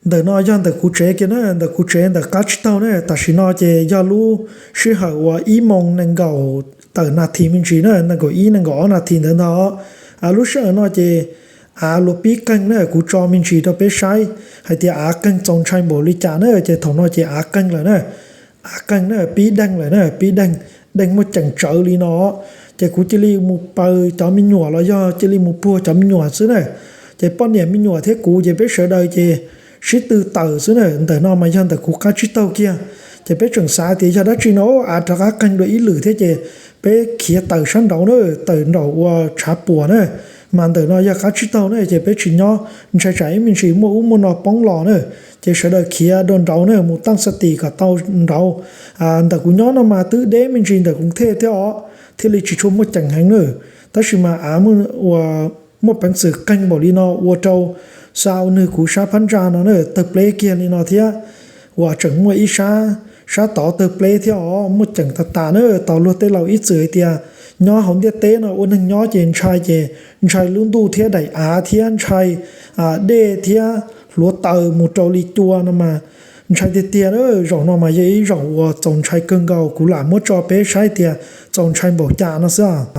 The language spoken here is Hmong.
Ntawm no yog ntawm kuv tsev kiag na, ntawm kuv tsev ntawm qab tsib taug na. Tam sim no ces yog lub sij hawm uas ib moos nees nkaum tawm nas this me ntsis na, nees nkaum ib nees nkaum ob nas this ntawd ntag. Lub sij hawm no ces av luag pib qeeg na, kuv tso me ntsis rau peb saib hais tias av qeeg txaus ntshai npaum li cas na. Ces thaum no ces av qeeg lawm na, av qeeg na, pib deeg lawm na, pib deeg, deeg muaj ceem tsawv li no. Ces kuv cia li mus paws cov me nyuam los yog cia li mus puag cov me nyuam xwb na. Ces poj niam me nyuam thiab kuv ces peb sawv daws ces sib tw tawm xwb na. Ntawm no mas yog ntawm kuv qab tsib taug kiag. Ces peb tseem xav tias yog dab tsi no, av rov qab qeeg dua ib lwm thiab ces peb khiav tawm sab nraud na, tawm nraum ua tshav puam na. Mas ntawm no yog qab tsib taug na, ces peb tsis nyob, ntshai tsam ib me ntsis muaj ub muaj no poob los na. Ces sawv daws khiav dua nraud na, mus taaj xa tim kom tau nraud. Ntawm kuv nyob no mas twb deb me ntsis ntawm Koos Thej thiab os, thiaj li tsis tshua muaj ceem heev na. Tab sis mas av muaj peev xwm qeeg npaum li no ua rau xa ua nwg kuv sab phab ntsa no na tawg pleb kiag li no thiab. Uas tseem muaj ib sab, sab tod tawg pleb thiab os, muaj ceem tas tas na. Tau luag tej laus ib txwm hais tias nyob hauv ntiaj teb no ua neeg nyob ces ntshai, ces ntshai lub ntuj thiab daim av thiab ntshai dej thiab hluav taws mus rau li cua no mas ntshai tiag tiag na. Zaum no mas yog ib zaum uas txaus ntshai kawg nkaus, kuv lam muab tso peb saib tias txaus ntshai npaum cas no xwb.